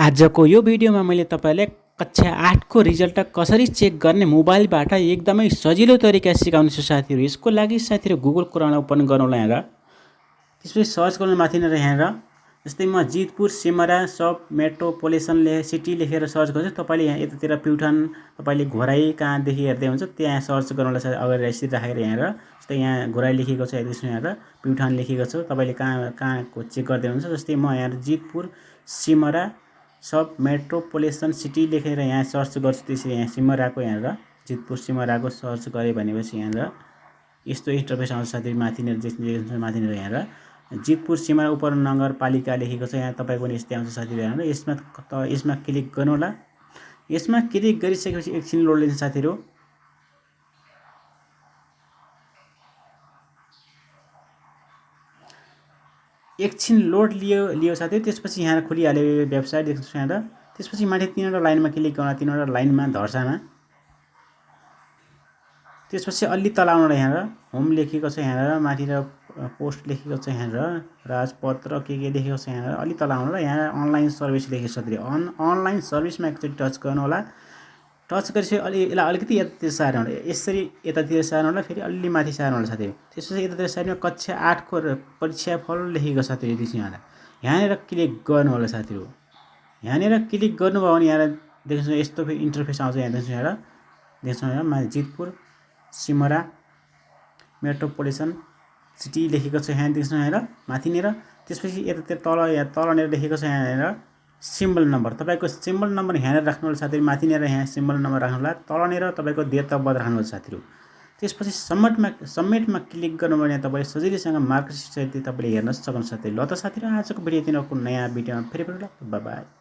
आजको यो भिडियोमा मैले तपाईलाई कक्षा 8 को रिजल्ट कसरी चेक गर्ने मोबाइलबाट एकदमै सजिलो तरिका सिकाउने छु साथीहरु। यसको लागि साथीहरु गुगल क्रोमलाई ओपन गर्नु होला यहाँ र त्यसपछि सर्च गर्नु माथि नै यहाँ र जस्तै म जितपुर सिमरा सब मेट्रोपोलिटन सिटी लेखेर सर्च गर्छु। तपाईले यहाँ यतातिर प्युठान तपाईले घोराई कहाँदेखि हेर्दै हुन्छ त्यहाँ सर्च गर्नु होला अगाडि यसरी राखेर यहाँ र जस्तै यहाँ घोराई लेखेको छ हेर्दिनुस् यहाँ र प्युठान लेखेको छ। तपाईले कहाँको चेक गर्दै हुन्छ जस्तै म यहाँ जितपुर सिमरा सब मेट्रोपोलिटन सिटी लेखेर यहाँ सर्च गर्छु। त्यसरी यहाँ सिमराको यहाँ र जितपुर सिमराको सर्च गरे भनेपछि यहाँ र यस्तो इन्टरफेस आउँछ साथी। माथि नै माथि नै यहाँ र जितपुर सिमरा उपनगरपालिका लेखेको छ यहाँ तपाईको पनि यस्तै आउँछ साथीहरु यहाँ र यसमा क्लिक गर्नु होला। यसमा क्लिक गरिसकेपछि एकछिन लोड लिन्छ साथीहरु। एकछिन लोड लियो साथीहरु। त्यसपछि यहाँ खुलिहाल्यो वेबसाइट देख्नुस् यहाँ र त्यसपछि माथि तीनवटा लाइनमा क्लिक गर्नु। तीनवटा लाइनमा धर्सामा त्यसपछि अलि तल आउनु यहाँ र होम लेखेको छ यहाँ र माथि र पोस्ट लेखेको छ यहाँ र राजपत्र के लेखेको छ यहाँ र अलि तल आउनु र यहाँ अनलाइन सर्भिस लेखेको छ साथीहरु। अनलाइन सर्भिसमा एकचोटी टच गर्नु होला। टच गरेपछि यसलाई अलिकति यतातिर सार्नु होला। यसरी यतातिर सार्नु होला फेरि अलि माथि सार्नु होला साथीहरु। त्यसपछि यतातिर साइडमा कक्षा 8 को परीक्षाफल लेखेको छ साथीहरु। त्यसमा यहाँनिर क्लिक गर्नु होला साथीहरु। यहाँनिर क्लिक गर्नुभयो भने यहाँ देख्नुस् यस्तो इन्टरफेस आउँछ यहाँ देख्नुस् यहाँ र देख्नुस् यहाँ जितपुर सिमरा मेट्रोपोलिटन सिटी लेखेको छ यहाँ देख्नुस् यहाँ र माथि नै र त्यसपछि यतातिर तलनेर लेखेको छ यहाँ सिम्बल नम्बर। तपाईको सिम्बल नम्बर यहाँ राख्नु होला साथीहरु। माथि नै यहाँ सिम्बल नम्बर राख्नु होला। तलनेर तपाईको डेट अफ बर्थ राख्नु होला साथीहरु। त्यसपछि सबमिटमा क्लिक गर्नुभयो भने तपाईले सजिलैसँग मार्कसिट सहित तपाईले हेर्न सक्नुहुन्छ साथीहरु। ल त साथीहरु आजको भिडियो तिनीहरुको नयाँ भिडियोमा फेरि बाइ बाइ।